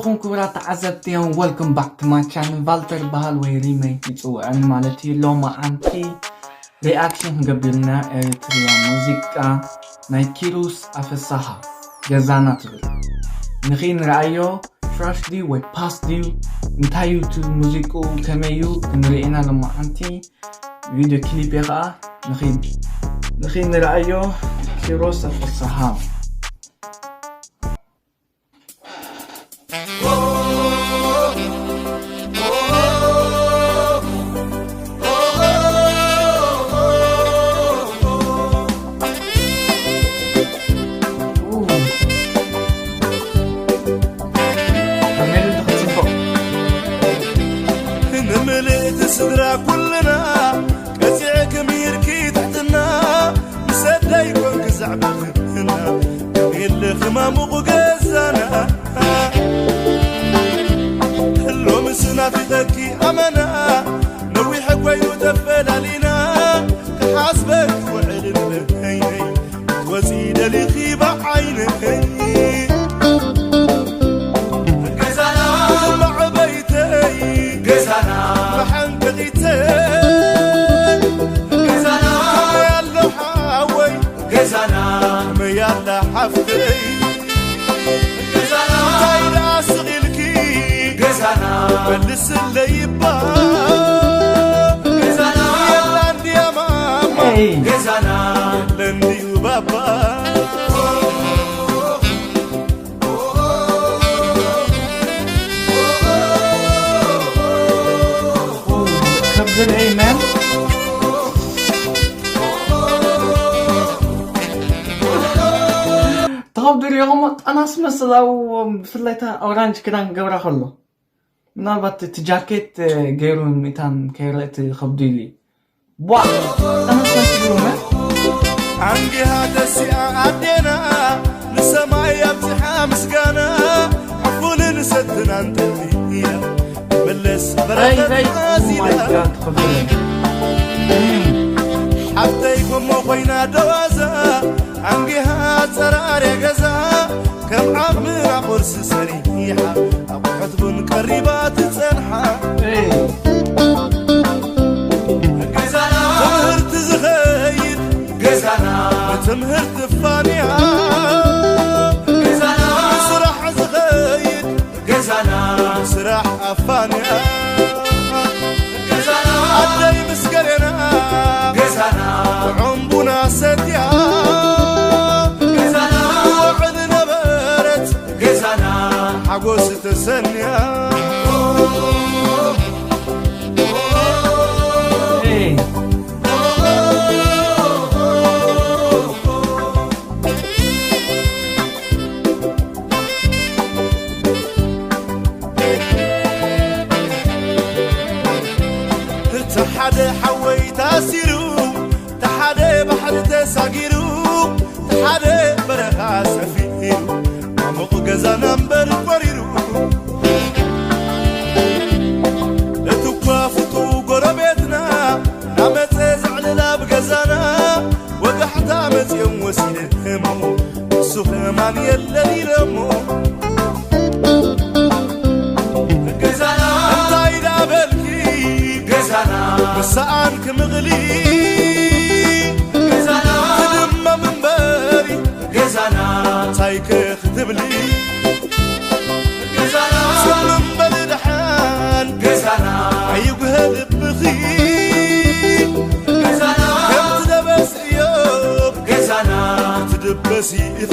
ኹም ክቡራት ተዓዘብቲ እዮም። Welcome back to my channel። ቫልተር በሃል ወይ ሪመይ ይፅውዐኒ ማለት እዩ። ሎማዓንቲ ሪኣክሽን ክንገብር ኢና ኤርትርያ ሙዚቃ ናይ ኪሩስ ኣፈሳሃ ገዛና ትብል። ንኺ ንረኣዮ ፍራሽ ድዩ ወይ ፓስ ድዩ፣ እንታይ እዩ እቲ ሙዚቁ፣ ከመይ እዩ ክንርኢ ኢና ሎማዓንቲ። ቪድዮ ክሊፕ እየ ኸዓ ንኺ ንረኣዮ። ኪሮስ ኣፈሳሃ። ተኸብዱ ሪኹም ጠናስ መስላዎም ብፍላይ እታ ኦራንጅ ክዳን ክገብራ ከሎ ምናልባት እቲ ጃኬት ገይሩ ሚታን ከይረእቲ ከብዱ ኢሉ እዩ። ቧዕ! ጠናስ መስልዎም። ኣንጊሃ ተሲኣ ኣዴና ንሰማይ ኣብዚሓ ምስጋና ዕፉንን ሰትናን ጠፊእያ መለስ በረኸት ኣዚላ ሓፍተይ ኮሞ ኮይና ደዋዛ ኣንጊሃ ጸራርያ ገዛ ከም ዓምራ ቁርሲ ሰሪሓ ኣቑሑት ቡን ቀሪባ ትጸንሓ ትምህርቲ ዝኸይድ ገዛና ብትምህርቲ ፋንያ ገዛና ስራሕ ዝኸይድ ገዛና ስራሕ ኣፋንያ ገዛና ኣደይ ምስ ገሬና ገዛና ጥዑም ቡና ሰትያ ገዛና ውዕል ነበረት ገዛና ሓጎስ ተሰንያ እቲ ሓደ ሓወይ ታሲሩ፣ እቲ ሓደ ባሕሪ ተሳጊሩ፣ እቲ ሓደ በረኻ ሰፊሩ፣ ዓሙቕ ገዛና እምበር ቆሪሩ። እቲ እኳ ፍቱው ጎረቤትና፣ ናመፀ ዘዕልል ኣብ ገዛና፣ ወጋሕታ መፅዮም ወሲደሞ፣ እሱ ኸማን የለን ኢለሞ። ገዛና እንታይ ዳበልኪ? ገዛና ምሳኣን ክምቕሊ? ገዛና ትድመም እምበሪ? ገዛና እንታይ ክትብሊ? ገዛና ጽምም በሊ ደሓን? ገዛና ኣይጉሀ ልብኺ? ገዛና ከምቲ ደበስ እዮብ? ገዛና ትድበሲ ኢኺ?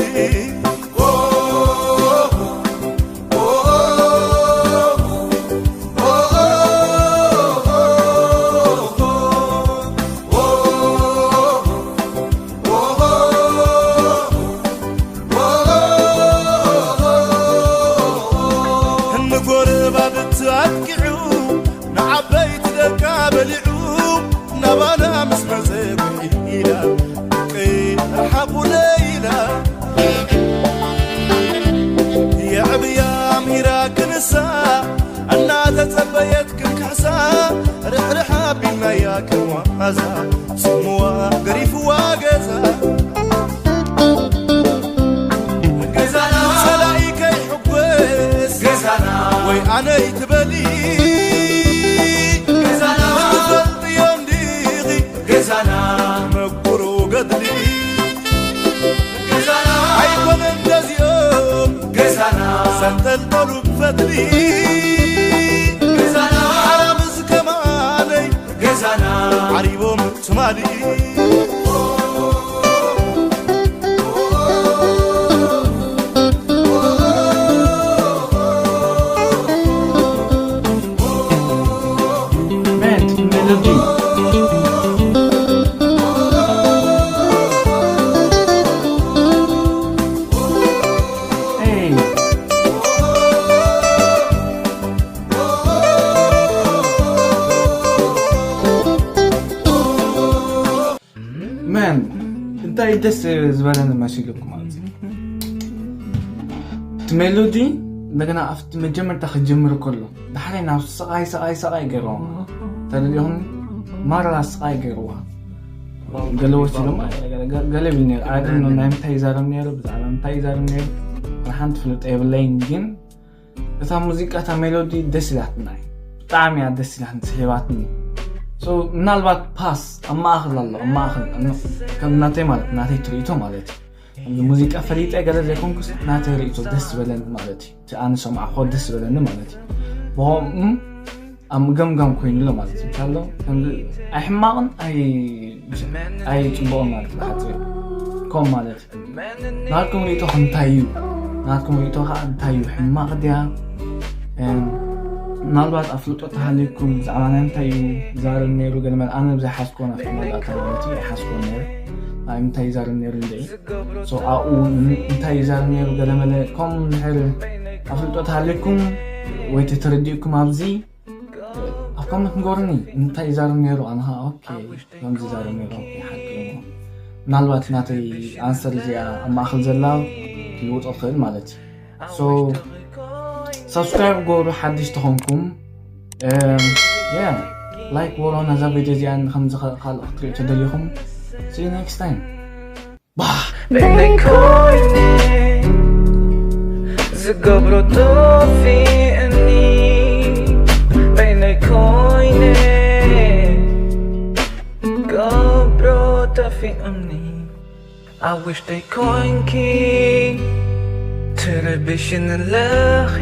ንጎረባብቲ ኣጥቂዑ፣ ንዓበይቲ ደቃ በሊዑ፣ ናባና ምስ መጸ ጉሒላ፣ ደቀይ ርሓቑለይ ኢላ። የዕብያ ኣምሂራ ክንሳ፣ እናተጸበየት ክንክሕሳ፣ ርሕርሕ ኣቢልናያ ከም ዋዛ፣ ጽምዋ ገሪፍዋ ገዛ። ገዛና ጸላኢ ከይሕጎስ፣ ገዛና ኣነይ ትበሊ ገዛና ትፈልጥዮ እንዲኺ ገዛና መኩሩ ገድሊ ገዛና ኣይኮነን ገዚኦም ገዛና ሰንጠልጠሉ ብፈትሊ ገዛና ሓራምዝ ከማነይ ገዛና ዓሪቦም ትማሊ Mad melody. Hey. Man እንታይ ደስ ዝበለኒ መሲሉኩም ኣብዚ እቲ ሜሎዲ እንደገና ኣብቲ መጀመርታ ክጅምር ከሎ ዳሕራይ ናብ ስቓይ ስቓይ ስቓይ ገይርዎም ተደሊኹም ማራ ስቓይ ገይርዋ ገለ ወሲዶም ገለ ብል ነር ኣይ ዶንት ኖ ናይ ምንታይ ይዛረብ ነይሩ ብዛዕባ ምንታይ ይዛረብ ነይሩ ሓንቲ ፍልጦ የብለይን ግን እታ ሙዚቃ እታ ሜሎዲ ደስ ኢላትና እዩ ብጣዕሚ እያ ደስ ኢላትኒ ስሒባትኒ ምናልባት ፓስ ኣብ ማእኸል ኣሎ ኣብ ማእኸል ከም ናተይ ማለት ናተይ ትርኢቶ ማለት እዩ ሙዚቃ ፈሊጠ ገለ ዘይኮንኩስ ናተይ ርእቶ ደስ ዝበለኒ ማለት እዩ እቲ ኣነ ሰማዕኮ ደስ ዝበለኒ ማለት እዩ ብኸምኡ ኣብ ገምጋም ኮይኑሎ ማለት እዩ ኣሎ ኣይሕማቕን ኣይ ፅቡቕን ማለት ብሓፂሩ ከም ማለት ናትኩም ርእቶ እንታይ እዩ ናትኩም ርእቶ ከዓ እንታይ እዩ ሕማቕ ድያ ምናልባት ኣፍልጦ ተሃሊኩም ብዛዕባ ናይ እንታይ እዩ ዛረብ ነይሩ ገለ መለ ኣነ ብዘይ ሓስኮ ናፍቲ መላእካ ማለት እዩ ኣይሓስኮ ነይሩ ናይ እንታይ ይዛረብ ነይሩ እንደ ኣብኡ እንታይ ይዛረብ ነይሩ ገለ መለ ከምኡ እንድሕር ኣፍልጦ ተሃሊኩም ወይ ተተረዲእኩም ኣብዚ ኣብ ኮመንት ንገሩኒ እንታይ ይዛረብ ነይሩ ኣነ ከዓ ኦኬ ከምዚ ይዛረብ ነይሩ ኦኬ ሓቂ እዩ ምናልባት ናተይ ኣንሰር እዚኣ ኣብ ማእኸል ዘላ ክልውጦ ትኽእል ማለት እዩ so subscribe ገበሩ ሓድሽ ተኾንኩም yeah like ገበሩ ነዛ ቪድዮ እዚኣ ንከምዚ ካልእ ክትሪኦ ተደሊኹም see you next time በይነይ ኮይነ ዝገብሮ ጠፊእኒ በይነይ ኮይነ ገብሮ ጠፊእኒ ኣብ ውሽጠይ ኮይንኪ ትርብሽኒ ኣለኺ